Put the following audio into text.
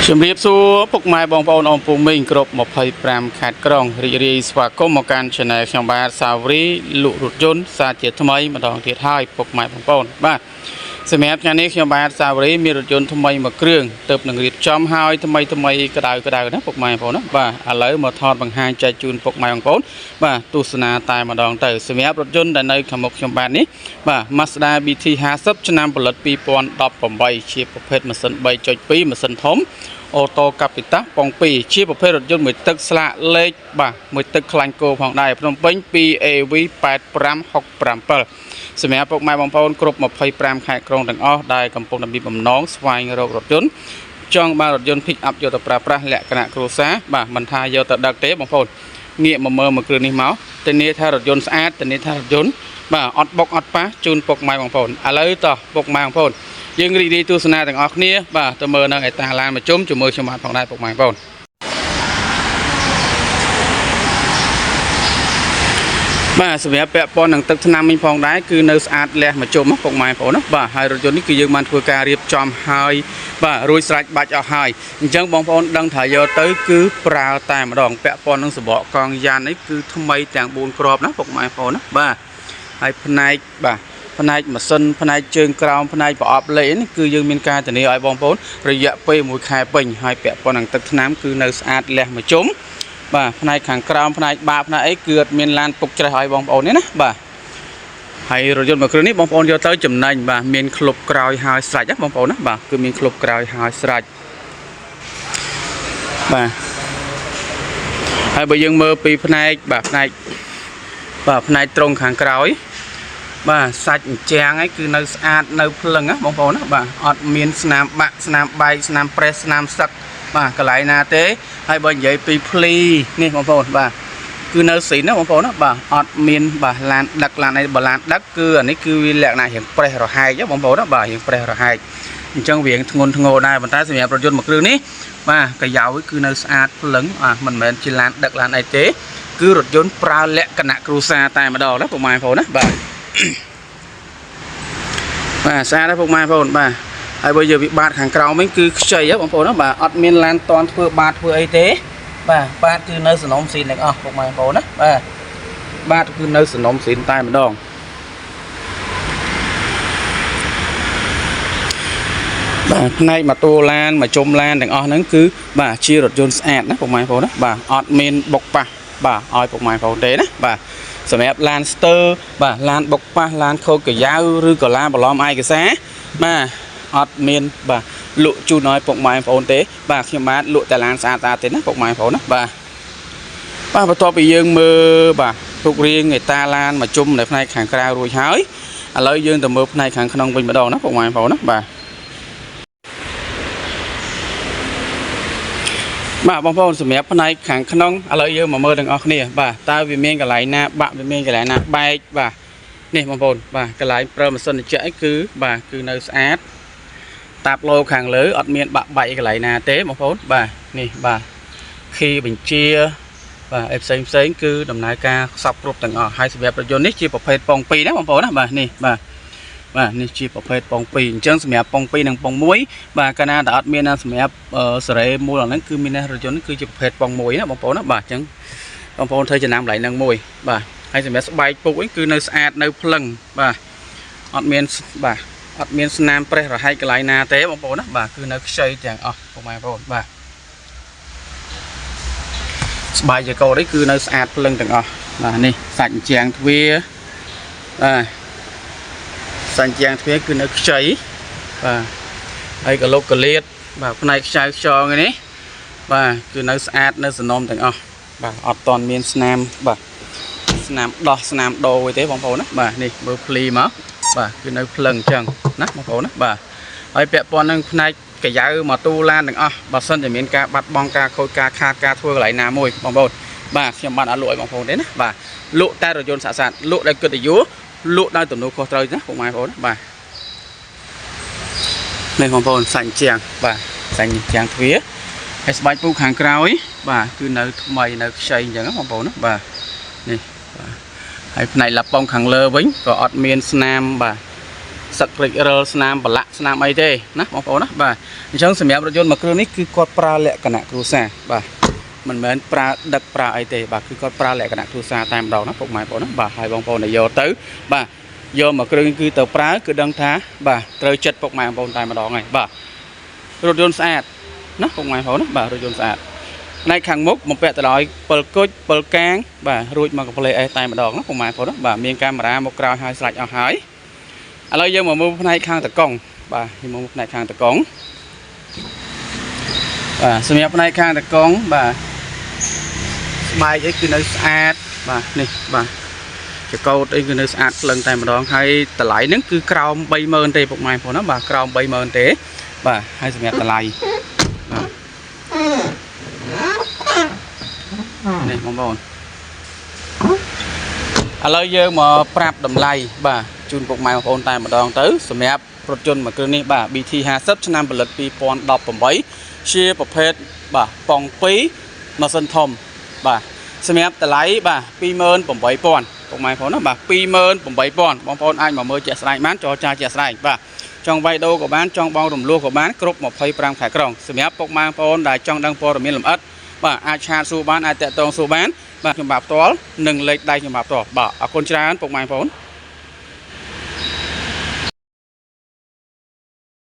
ជំរាបសួរពុកម៉ែបងប្អូនអមពូមីងគ្រប់25ខេត្តក្រុងរីករាយស្វាគមន៍មកកាន់ Channel ខ្ញុំបាទសាវរីលក់រថយន្តសាជាថ្មីម្ដងទៀតហើយពុកម៉ែបងប្អូនបាទសម្រាប់ថ្ងៃនេះខ្ញុំបាទសាវរីមានរថយន្តថ្មីមួយគ្រឿងទើបនឹងរៀបចំហើយថ្មីថ្មីក្តៅក្តៅណាពុកម៉ែបងប្អូនណាបាទឥឡូវមកថតបង្ហាញចែកជូនពុកម៉ែបងប្អូនបាទទស្សនាតែម្ដងទៅសម្រាប់រថយន្តដែលនៅខាងមុខខ្ញុំបាទនេះបាទ Mazda BT 50ឆ្នាំផលិត2018ជាប្រភេទម៉ាស៊ីន3.2ម៉ាស៊ីនធំ អូតូកាពីតាប៉ុង2ជាប្រភេទរថយន្តមួយទឹកស្លាកលេខបាទមួយទឹកខ្លាញ់គោផងដែរភ្នំពេញ 2AV 8567សម្រាប់ពុកម៉ែបងប្អូនគ្រប់25ខេត្តក្រុងទាំងអស់ដែលកំពុងតែមានបំណងស្វែងរករថយន្តចង់បានរថយន្ត pick up យកទៅប្រើប្រាស់លក្ខណៈគ្រួសារបាទមិនថាយកទៅដឹកទេបងប្អូនងាកមកមើលមួយគ្រឿងនេះមកធានាថារថយន្តស្អាតធានាថារថយន្តបាទអត់បុកអត់ប៉ះជូនពុកម៉ែបងប្អូនឥឡូវតោះពុកម៉ែបងប្អូន យើងរីករាយទស្សនាទាំងអស់គ្នាបាទទៅមើលនៅឯតាឡានមកជុំជាមួយខ្ញុំបាទផងដែរពុកម៉ែបងប្អូនបាទសម្រាប់ពាក់ព័ន្ធនឹងទឹកថ្នាំវិញផងដែរគឺនៅស្អាតលះមកជុំពុកម៉ែបងប្អូនណាបាទហើយរថយន្តនេះគឺយើងបានធ្វើការរៀបចំហើយបាទរួចស្រេចបាច់អស់ហើយអញ្ចឹងបងប្អូនដឹងថាយកទៅគឺប្រើតែម្ដងពាក់ព័ន្ធនឹងសបកកង់យ៉ាននេះគឺថ្មីទាំង4គ្រាប់ណាពុកម៉ែបងប្អូនណាបាទហើយផ្នែកបាទ ផ្នែកម៉ាស៊ីនផ្នែកជើងក្រោមផ្នែកប្រអប់លេខនេះគឺយើងមានការធានាឲ្យបងប្អូនរយៈពេល1ខែពេញហើយពាក់ព័ន្ធនឹងទឹកថ្នាំគឺនៅស្អាតលះមួយជុំបាទផ្នែកខាងក្រោមផ្នែកបាកផ្នែកអីគឺអត់មានឡានពុកច្រេះឲ្យបងប្អូនទេណាបាទហើយរថយន្តមួយគ្រឿងនេះបងប្អូនយកទៅចំណេញបាទមានក្លុបក្រោយហើយស្រេចណាបងប្អូនណាបាទគឺមានក្លុបក្រោយហើយស្រេចបាទហើយបើយើងមើលពីផ្នែកបាទផ្នែកបាទផ្នែកត្រង់ខាងក្រោយ បាទសាច់អញ្ចាំងឯងគឺនៅស្អាតនៅភ្លឹងណាបងប្អូនណាបាទអត់មានស្នាមបាក់ស្នាមបែកស្នាមប្រេះស្នាមសឹកបាទកន្លែងណាទេហើយបើនិយាយពីភ្លីនេះបងប្អូនបាទគឺនៅស៊ីនណាបងប្អូនណាបាទអត់មានបាទឡានដឹកឡានអីបើឡានដឹកគឺអានេះគឺវាលក្ខណៈរៀងប្រេះរហែកណាបងប្អូនណាបាទរៀងប្រេះរហែកអញ្ចឹងវារៀងធ្ងន់ធ្ងរដែរប៉ុន្តែសម្រាប់រថយន្តមួយគ្រឿងនេះបាទកាយ៉ៅគឺនៅស្អាតភ្លឹងអាមិនមែនជាឡានដឹកឡានអីទេគឺរថយន្តប្រើលក្ខណៈគ្រួសារតែម្ដងណាពុកម៉ែបងប្អូនណាបាទ បាទស្អាតណាស់ពុកម៉ែបងប្អូនបាទហើយបើយើងវិបាតខាងក្រោមវិញគឺខ្ចីហ៎បងប្អូនណាបាទអត់មានឡានតន់ធ្វើបាតធ្វើអីទេបាទបាតគឺនៅសំណុំស៊ីនទាំងអស់ពុកម៉ែបងប្អូនណាបាទបាតគឺនៅសំណុំស៊ីនតែម្ដងបាទផ្នែកម៉ូតូឡានមកជុំឡានទាំងអស់ហ្នឹងគឺបាទជារថយន្តស្អាតណាពុកម៉ែបងប្អូនណាបាទអត់មានបុកប៉ះបាទឲ្យពុកម៉ែបងប្អូនទេណាបាទសម្រាប់ឡានស្ទើរបាទឡានបុកប៉ះឡានខូចកាយ៉ៅឬក៏ឡានបន្លំឯកសារបាទអត់មានបាទលក់ជូនឲ្យពុកម៉ែបងប្អូនទេបាទខ្ញុំបាទលក់តែឡានស្អាតស្អាតទេណាពុកម៉ែបងប្អូនណាបាទបាទបន្ទាប់ពីយើងមើលបាទរូបរាងឯតាឡានមកជុំនៅផ្នែកខាងក្រៅរួចហើយឥឡូវយើងទៅមើលផ្នែកខាងក្នុងវិញម្ដងណាពុកម៉ែបងប្អូនណាបាទ បាទបងប្អូនសម្រាប់ផ្នែកខាងក្នុងឥឡូវយើងមកមើលទាំងអស់គ្នាបាទតើវាមានកន្លែងណាបាក់វាមានកន្លែងណាបែកបាទនេះបងប្អូនបាទកន្លែងប្រើម៉ាស៊ីនត្រជាក់អីគឺបាទគឺនៅស្អាតតាបឡូខាងលើអត់មានបាក់បែកកន្លែងណាទេបងប្អូនបាទនេះបាទខីបញ្ជាបាទអីផ្សេងផ្សេងគឺដំណើរការសពគ្រប់ទាំងអស់ហើយសម្រាប់រថយន្តនេះជាប្រភេទប៉ុង2ណាបងប្អូនណាបាទនេះបាទបាទនេះជាប្រភេទប៉ុង2អញ្ចឹងសម្រាប់ប៉ុង2និងប៉ុង1បាទកាលណាតែអត់មានណាសម្រាប់សេរីមូលអាហ្នឹងគឺមានរថយន្តគឺជាប្រភេទប៉ុង1ណាបងប្អូនណាបាទអញ្ចឹងបងប្អូនធ្វើចំណាំកន្លែងហ្នឹងមួយបាទហើយសម្រាប់ស្បែកពុកវិញគឺនៅស្អាតនៅភ្លឹងបាទអត់មានបាទអត់មានស្នាមប្រេះរហែកកន្លែងណាទេបងប្អូនណាបាទគឺនៅខ្ចីទាំងអស់ពុកម៉ែបងប្អូនបាទស្បែកចកោនេះគឺនៅស្អាតភ្លឹងទាំងអស់បាទនេះសាច់អញ្ចាំងទ្វារបាទសាច់អញ្ចាំងទ្វារគឺនៅខ្ចីបាទហើយកលុកកលៀតបាទផ្នែកខ្ចៅខ្យងនេះបាទគឺនៅស្អាតនៅសំណុំទាំងអស់បាទអត់តន់មានស្នាមបាទស្នាមដោះស្នាមដូរទេបងប្អូនណាបាទនេះមើលភ្លីមកបាទគឺនៅភ្លឹងអញ្ចឹងណាបងប្អូនណាបាទហើយពាក់ព័ន្ធនឹងផ្នែកកាយ៉ៅម៉ូតូឡានទាំងអស់បើសិនជាមានការបាត់បង់ការខូចការខាតការធ្វើកន្លែងណាមួយបងប្អូនបាទខ្ញុំបានអត់លក់ឲ្យបងប្អូនទេណាបាទលក់តែរថយន្តស្អាតៗលក់ដោយកិត្តិយសលក់ដោយទំនួលខុសត្រូវណាពុកម៉ែបងប្អូនបាទនេះបងប្អូនសាច់ជាងបាទសាច់ជាងទ្វារហើយស្បែកពូកខាងក្រោយបាទគឺនៅថ្មីនៅខ្ចីអញ្ចឹងបងប្អូនណាបាទនេះបាទហើយផ្នែកឡាប៉ុងខាងលើវិញក៏អត់មានស្នាមបាទ សឹករិចរិលស្នាមប្រឡាក់ស្នាមអីទេណាបងប្អូនណាបាទអញ្ចឹងសម្រាប់រថយន្តមួយគ្រឿងនេះគឺគាត់ប្រើលក្ខណៈគ្រួសារបាទមិនមែនប្រើដឹកប្រើអីទេបាទគឺគាត់ប្រើលក្ខណៈគ្រួសារតែម្ដងណាពុកម៉ែបងប្អូនណាបាទហើយបងប្អូនដែលយកទៅបាទយកមួយគ្រឿងគឺទៅប្រើគឺដឹងថាបាទត្រូវចិត្តពុកម៉ែបងប្អូនតែម្ដងហើយបាទរថយន្តស្អាតណាពុកម៉ែបងប្អូនណាបាទរថយន្តស្អាតផ្នែកខាងមុខបំពាក់ទៅដោយ7គុជ7កាងបាទរួចមកកាផ្លេអេសតែម្ដងណាពុកម៉ែបងប្អូនណាបាទមានកាមេរ៉ាមកក្រោយហើយស្លាច់អស់ហើយឥឡូវយើងមកមើលផ្នែកខាងតកង់បាទយើងមកមើលផ្នែកខាងតកង់បាទសម្រាប់ផ្នែកខាងតកង់បាទស្បែកអីគឺនៅស្អាតបាទនេះបាទចកោតអីគឺនៅស្អាតក្លឹងតែម្ដងហើយតម្លៃហ្នឹងគឺក្រោម30000ទេពុកម៉ែបងប្អូនណាបាទក្រោម30000ទេបាទហើយសម្រាប់តម្លៃបាទនេះបងប្អូនឥឡូវយើងមកប្រាប់តម្លៃបាទជូនពុកម៉ែបងប្អូនតែម្ដងទៅសម្រាប់រថយន្តមួយគ្រឿងនេះបាទ BT 50ឆ្នាំផលិត2018ជាប្រភេទបាទប៉ុង2ម៉ាស៊ីនធំបាទសម្រាប់តម្លៃបាទ28000ពុកម៉ែបងប្អូនណាបាទ28000បងប្អូនអាចមកមើលជាក់ស្ដែងបានចរចាជាក់ស្ដែងបាទចង់វាយដូរក៏បានចង់បងរំលោះក៏បានគ្រប់25ខែក្រុងសម្រាប់ពុកម៉ែបងប្អូនដែលចង់ដឹងព័ត៌មានលម្អិតបាទអាច chat សួរបានអាចតាក់ទងសួរបានបាទខ្ញុំបាទផ្ទាល់និងលេខដៃខ្ញុំបាទផ្ទាល់បាទអរគុណច្រើនពុកម៉ែបងប្អូន។